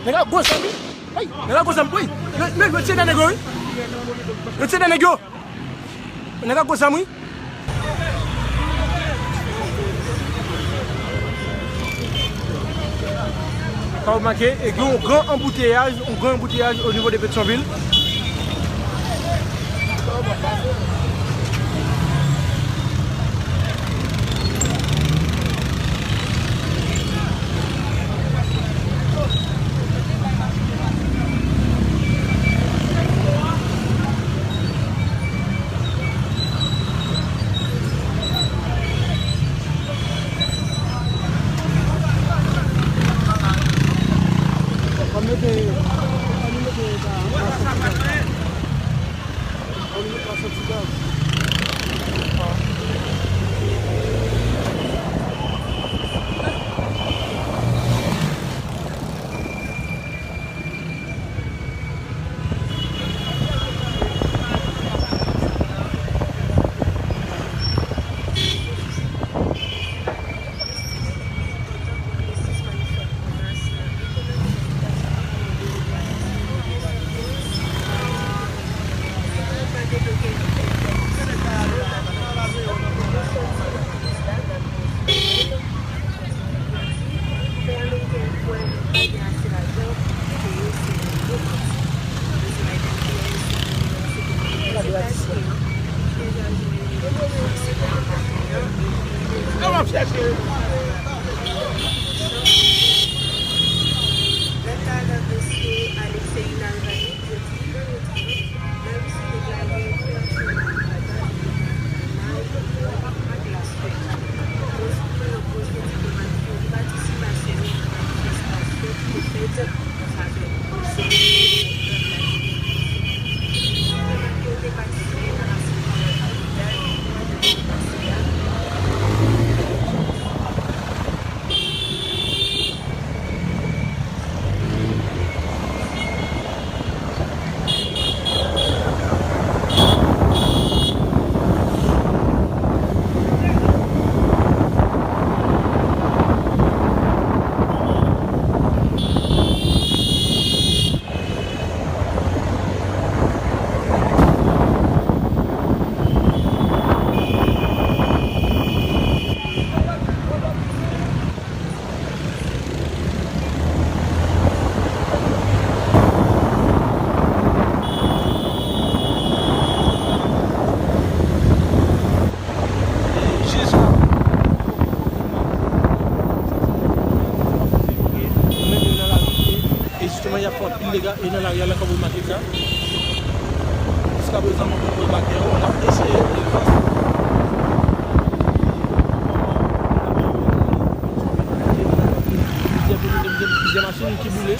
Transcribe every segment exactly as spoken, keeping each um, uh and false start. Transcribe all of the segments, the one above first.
Nèg la gwo zam, wi. Ay, nèg la gwo zam, wi. Yo, yo, yo tire nèg yo, wi. Yo tire nèg yo. Nèg la gwo zam, wi. Ka remake, e gen yon gran anbouteyaj, yon gran anbouteyaj o nivo de Petyonvil. Jiska. E jisteman, y ap fè anpil dega e nan lari a, nan Kanpou Maket la. Jiskaprezan, mwen poko debake ankò, n ap eseye avanse. Plizyè kote, gen plizyè machin ki boule.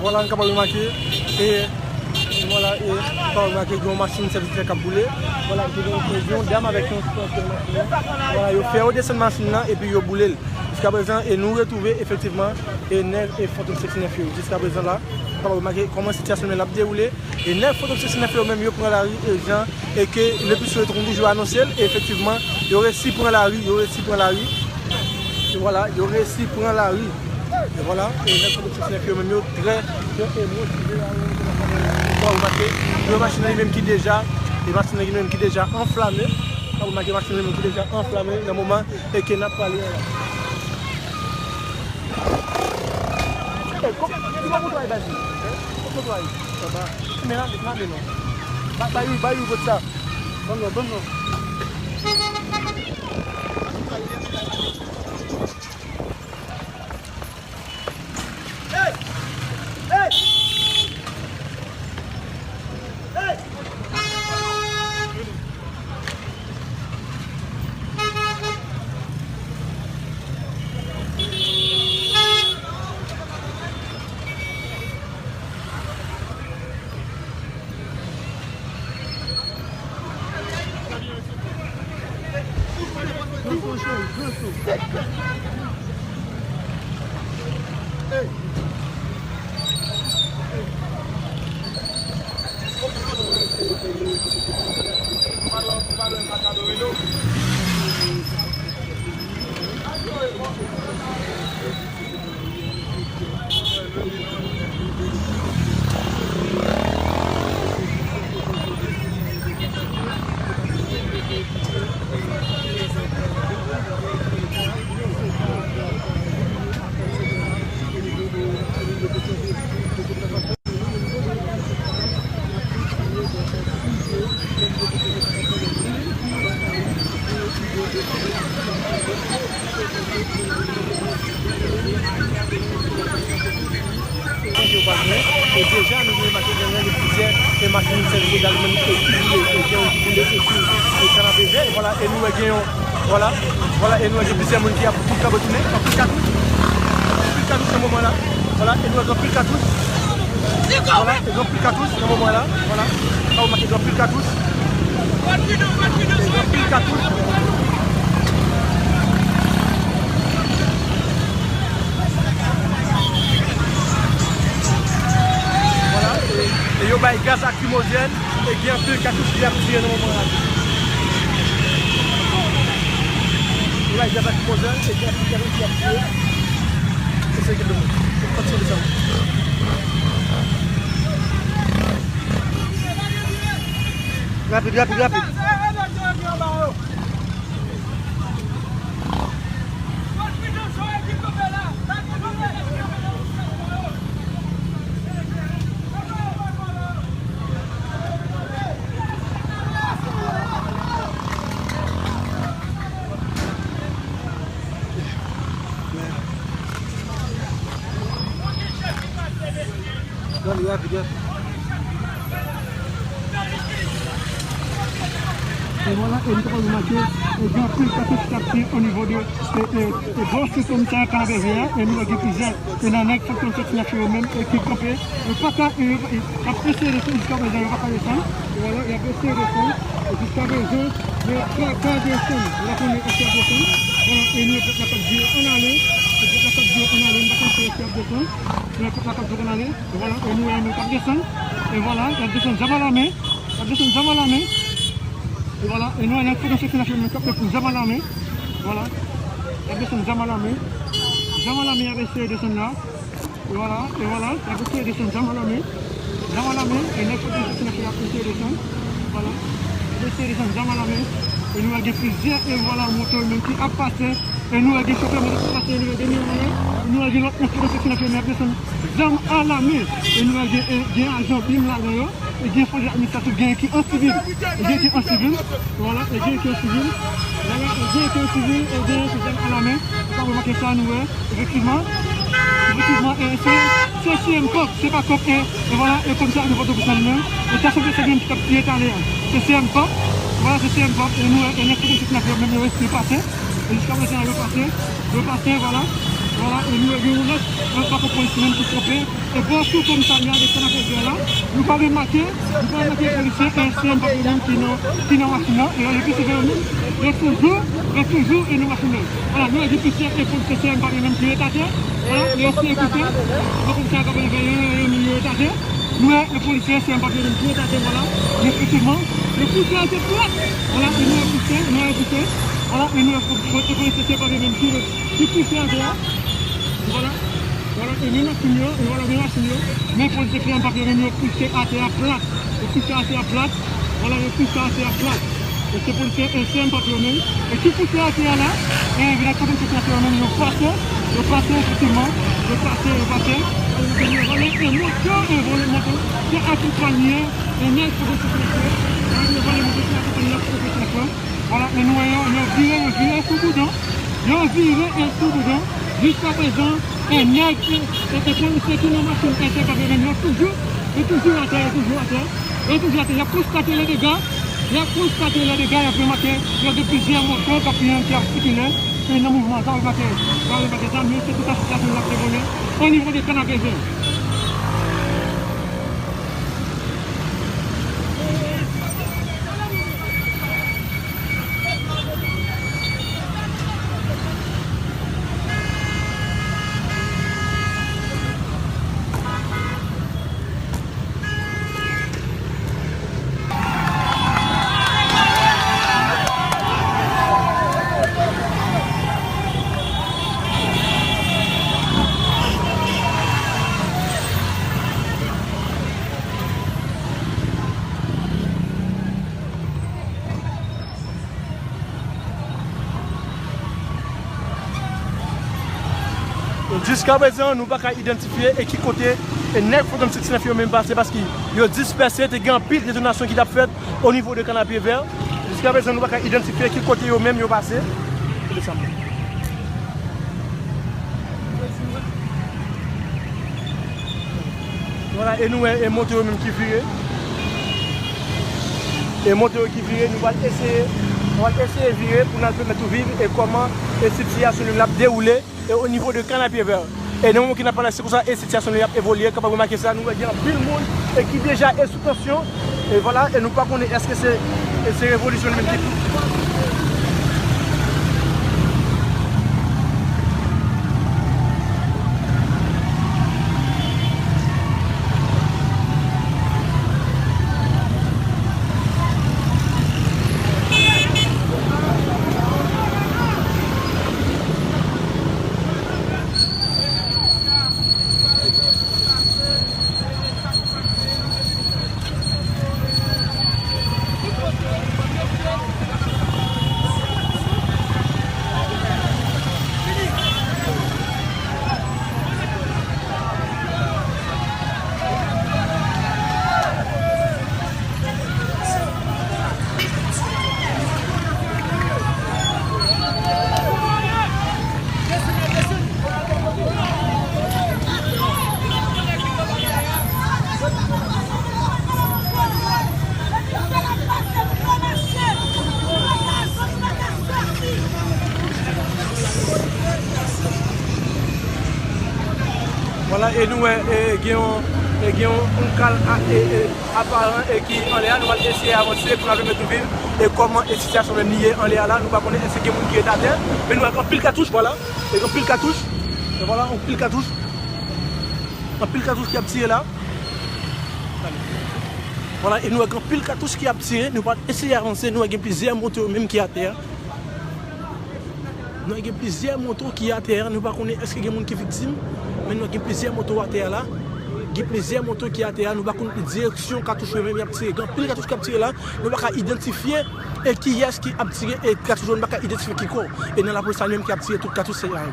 Vwala, nou kapab remake, e, vwala, e, nou kapab remake gen yon machin sèvis k ap boule. Vwala, gen yon, gen yon dam avèk yon, yon machin nan. Vwala, yo fè yo desann machin nan epi yo boule l. Jiskaprezan, e nou retwouve efektivman, e nèg e Fantom Sèksinèf yo. Jiskaprezan la, nou kapab remake kòman sitiyasyon an ap dewoule. E nèg Fantom Sèksinèf yo menm yo pran lari, e jan, e ke Lepiso yo te konn toujou anonse l, e efektivman, yo resi pran lari, yo resi pran lari. E vwala, yo resi pran lari. E vwala, e nèg Fantom Sèksinèf yo menm yo trè, trè e motive la, yo remake, gen machin nan li menm ki deja, e machin nan li menm ki deja anflame. Ou remake machin nan li menm ki deja anflame nan moman e ke n ap pale an la. Ey, kòman, kòman kontwari baz yo? Kòman kontwari? Anba. Men la, la, men non. Ba, ba yo, ba yo kot sa. Ban non, ban non. Yo pa gen, e deja nou remake gen plizyè, e machin sèvis egalman ki boule, e gen yon ki boule osi, e kanapevè, vwala, e nou wè gen yon, vwala, vwala, e nou wè gen plizyè moun ki ap, ki kanpe tounen, anpil katouch, anpil katouch nan moman la, vwala, e nou wè gen anpil katouch, vwala, e gen anpil katouch nan moman la, vwala, sa ou remake gen anpil katouch. Anpil katouch. Vwala, e, e yo bay gaz lakrimojèn, e gen anpil katouch ki ap tire nan moman la. Yo bay gaz lakrimojèn, e gen anpil katouch ki ap tire. E se gen moun. Fòk tire sa. Rapid, rapid, rapid. Gade, rapid, rapid. E vwala, e nou kapab remake, e gen anpil katouch ki ap tire o nivo de, e, e, e bò sistèm sa, kanapevè a, e nou wè gen plizyè, e nan nèg Fantom Sèksinèf yo menm, e ki kanpe, yo pa ka, e, yo, y ap eseye desann, jiskaprezan, yo pa ka desann. E vwala, y ap eseye desann, e jiskaprezan, yo pa ka desann. Yo pa konnen èske y ap desann. Vwala, e nou wè pèp la k ap di yo ann ale, e pèp la k ap di yo ann ale, nou pa konn si èske y ap desann. Yo wè pèp la k ap di yo ann ale. E vwala, e nou wè moun k ap desann. E vwala, y ap desann zam alamen. Y ap desann zam alamen. E vwala, e nou wè nèg Fantom Sèksinèf yo menm k ap pran zam alamen. Vwala. Y ap desann zam alamen. Zam alamen y ap eseye desann la. E vwala, e vwala, y ap eseye desann zam alamen. Zam alamen, e nèg Fantom Sèksinèf yo ap eseye desann. Vwala. Y ap eseye desann zam alamen. E nou wè gen plizyè, e vwala, moto yo menm ki ap pase. E nou wè gen chofè moto ki pase, e nou wè gen, nou wè gen lòt nèg Fantom Sèksinèf yo menm ap desann zam alamen. E nou wè gen, e gen ajan bim ladan yo. E gen fòs de administrasyon, gen ki an sivil. E gen ki an sivil. Vwala, e gen ki an sivil. Vwala, e gen ki an sivil, e gen ki zam alamen. Ou ka remake sa, nou wè. Efektivman. Efektivman, e se, se C M Pop, se pa Kòk, e, e vwala, e kòmsa, e Pòtoprens la li menm. E sa se, se menm ki t ap tire talè a. Se C M Pop. Vwala, se C M Pop. E nou wè, e nèg Fantom Sèksinèf yo menm yo rete pase. E jiskaprezan, yo pase, yo pase, vwala. Vwala, e nou gen yon lòt, yon pako polis menm ki kanpe. E bò sou komisarya de Kanapevè la, nou pa remake, nou pa remake polisye, e se M P menm ki nan, ki nan machin nan. E yo vin seve yo menm, yo toujou, yo toujou e nan machin nan. Vwala, nou wè gen plizyè e polisye se M P menm ki ret atè. Vwala, e yo se ekoute, yo komisarya Kanapevè yo, yo, yo, yo ret atè. Nou wè e polisye se M P menm ki ret atè, vwala. Men efektivman, yo pouse atè plat. Vwala, e nou wè pouse, nou wè pouse. Vwala, e nou wè pouse, polisye se M P menm ki, ki pouse atè a. Vwala. Vwala, e men machin yo, e vwala men machin yo. Men polisye K M P yo menm yo pouse atè a plat. Yo pouse atè a plat. Vwala, yo pouse atè a plat. E se polisye e se M P yo menm. E ki pouse atè a la, e vin ak konprann se atè yo menm, yo pase, yo pase efektivman, yo pase, yo pase. E yo vòlè e moto, e vòlè moto, ki akonpanye e nèg polisye. E yo vòlè moto ki akonpanye nèg polisye. Vwala, e nou wè yo, yo vire, yo vire sou boudon. Yo vire e sou boudon. Jiskaprezan, e nèg, e, e, e polisye ki nan machin, e se pa vre, yo toujou, yo toujou atè, yo toujou atè. Yo toujou atè. Y ap konstate le dega. Y ap konstate le dega, y ap remake, yo gen plizyè moto k ap, ki ap sikile. E nan mouvman sa, w remake, w remake zam yo, se konsa sitiyasyon an ap evoliye o nivo de Kanapevè. Jiskaprezan, nou pa ka idantifye e ki kote e nèg Fantom Six Nèf yo menm pase, paske yo dispèse, te gen anpil detonasyon ki t ap fèt o nivo de Kanapevè. Jiskaprezan, nou pa ka idantifye ki kote yo menm yo pase. Vwala, e nou wè, e moto yo menm ki vire. E moto yo ki vire, nou pral eseye, nou pral eseye vire pou n al pèmèt ou viv e kòman e sitiyasyon li menm l ap dewoule e o nivo de Kanapevè. E nan moman ke n ap pale, se konsa e sitiyasyon li ap evolye, kapab remake sa, nou wè gen anpil moun e ki deja e sou tansyon. E vwala, e nou pa konnen èske se, e se revolisyon li menm ki Vwala, e nou wè, e, gen yon, e, gen yon, yon kal a, e, e, aparan e ki anlè a, nou pral eseye avanse pou n al pèmèt nou viv e kòman e sitiyasyon menm li ye anlè a la, nou pa konnen èske gen moun ki ret atè, men nou wè gen anpil katouch, vwala, e gen anpil katouch, e vwala, anpil katouch, anpil katouch ki ap tire la. Vwala, e nou wè gen anpil katouch ki ap tire, nou pral eseye avanse, nou wè gen plizyè moto menm ki atè a. Nou wè gen plizyè moto ki atè a, nou pa konnen èske gen moun ki viktim, men nou wè gen plizyè moto atè a la. Gen plizyè moto ki atè a, nou pa konn direksyon katouch yo menm y ap tire. Gen anpil katouch k ap tire la, nou pa ka idantifye e kiyès ki ap tire e katouch yo, nou pa ka idantifye ki kò. E nan lapolis la menm ki ap tire tout katouch se a yo.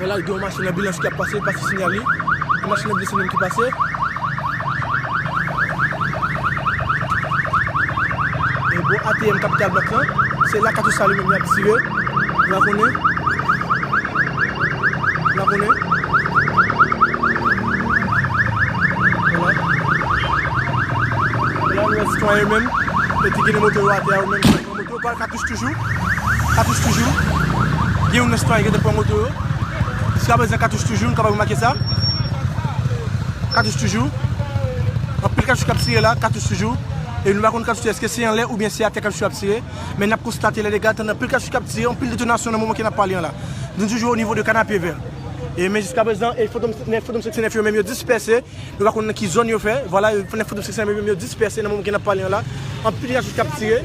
Vwala, gen yon machin anbilans ki ap pase, pase sinyal li. Yon machin anbilans li menm ki pase. E bò A T M Capital Bank lan, se la katouch sa li menm y ap tire. Ou pa konnen? Ou pa konnen? Vwala. Vwala, nou wè sitwayen yo menm. E ti gen moto yo atè a yo menm. Moto yo pral katouch toujou. Katouch toujou. Gen youn nan sitwayen ki te pran moto yo. Jiska prezan katouch toujou, nou kapab remake sa. Katouch toujou. Anpil katouch k ap tire la, katouch toujou. E nou pa konn katouch èske se anlè oubyen se atè katouch yo ap tire. Men n ap konstate lè dega tann anpil katouch k ap tire, anpil detonasyon nan moman ke n ap pale an la. Nou toujou o nivo de Kanapyevè. E men jiska prezan, e Fantom, nèf Fantom senk san nèf yo menm yo dispèse. Nou pa konn nan ki zòn yo fè. Vwala, nèf Fantom senk san nèf yo menm yo dispèse nan moman ke n ap pale an la. Anpil katouch k ap tire.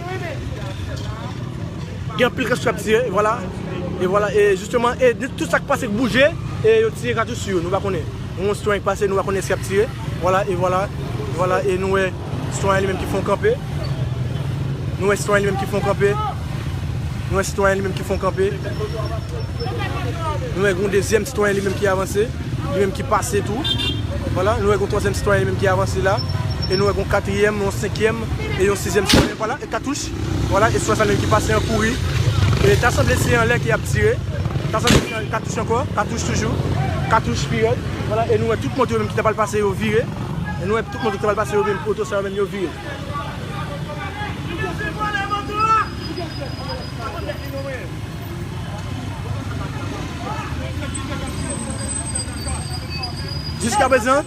Gen anpil katouch k ap tire, vwala. E vwala, e jisteman, e de tout sa k pase k bouje, e yo tire katouch sou yo, nou pa konnen. Nou wè yon sitwayen k pase, nou pa konnen èske y ap tire. Vwala, e vwala, vwala, e nou wè sitwayen li menm ki fè yon kanpe. Nou wè sitwayen li menm ki fè yon kanpe. Nou wè sitwayen li menm ki fè yon kanpe. Nou wè yon dezyèm sitwayen li menm ki avanse. Li menm ki pase tou. Vwala, nou wè yon twazyèm sitwayen li menm ki avanse la. E nou wè yon katriyèm, yon senkyèm, e yon sizyèm sitwayen. Vwala, e katouch. Vwala, e sitwayen sa menm ki pase an kouri. E ta sanble se anlè ke y ap tire. Ta sanble se katouch ankò, katouch toujou. Katouch pi rèd. Vwala, e nou wè tout moto yo menm ki ta pral pase yo vire. E nou wè tout moto ki ta pral pase yo menm, oto sa yo menm yo vire. Jiska prezan,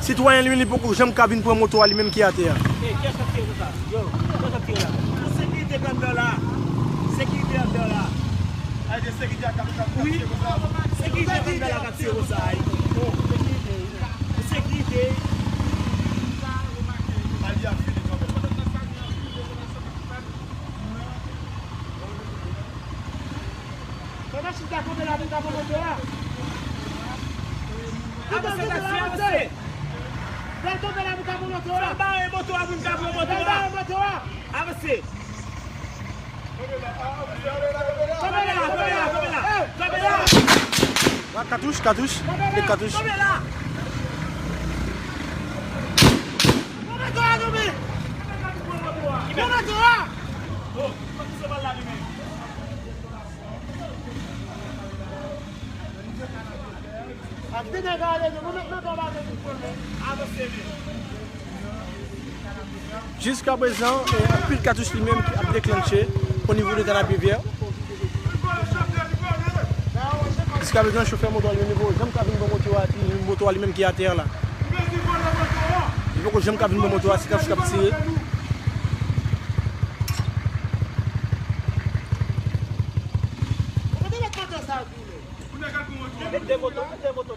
sitwayen li menm li poko janm ka vin pran moto a li menm ki atè a. Sekirite anndan la. Sekirite anndan la. Wi. Sekirite anndan la k ap tire konsa. Sekirite. Fè machin ta tonbe la pou ta pran moto a. Avanse, taksi, avanse. Fè l tonbe la pou ta pran moto a. Fè l bare moto a pou ta pran moto a. Fè l bare moto a. Avanse. Tonbe la, tonbe la, tonbe la, tonbe la. Tonbe la. Wa, katouch, katouch. Tonbe la, e katouch. Tonbe la. Pran moto a, tonbe. Pran moto a. Jiska prezan, e, anpil katouch li menm ki ap deklanche o nivo de Kanapyevè. Jiska prezan, chofè moto a li menm li poko janm ka vin pran moto a, moto a li menm ki atè a la. Li poko janm ka vin pran moto a, se katouch k ap tire. Mete de moto, mete de moto.